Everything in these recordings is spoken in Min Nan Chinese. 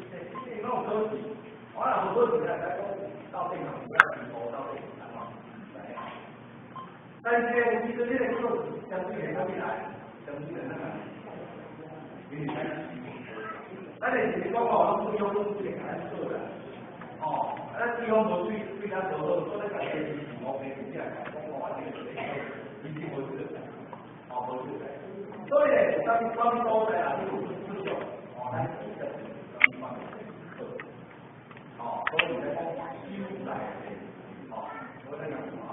這攏有考試，我若無考試，咱會使講到殿堂，不要進步到殿堂，安怎？但是呢，其實這個叫做相對來講來，相對來講，因為咱就是講哦，攏對方攏對咱做啦，哦，啊，咱對方無對對咱無好，所以咱家己是無平真正講我這個已經無這個，哦，無這個，所以咧，當當所在啊，你有出出哦，咱其實是當哦，所以咧講修來的，哦，我來講啊。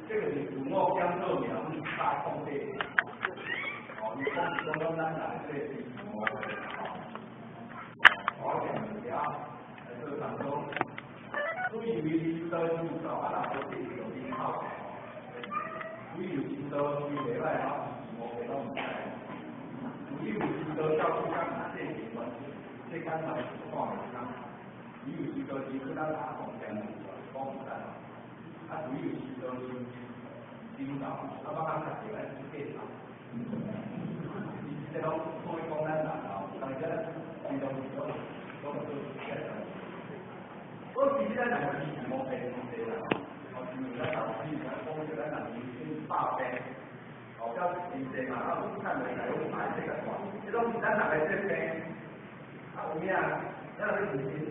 這個是自我檢討描108，哦，伊講講講咱來這個是自我的，哦，我講物件來做當中，水為道修道，啊，若無這個就面口，水有真多，水袂歹吼，無袂攏毋知。水有真多，照顧咱這是關，這間來看袂當，水有真多，是咱阿公聽講毋知。啊，水有真多是真道，啊，我感覺是咱是假道。伊這攏所以講咱人哦，但是咱平常時攏攏做假道。我其實咱人是無病無病啦，哦，因為咱老師咱講著咱人已經百病，哦，較真濟嘛，啊，有看袂來，有歹這個看，這攏是咱人的這病。啊，有影，咱若要認真，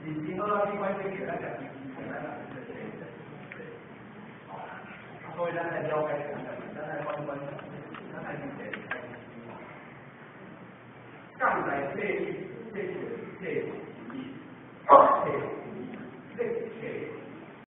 認真好啦，去反正叫咱家己咱人的這病。所以咱來了解，咱來關關。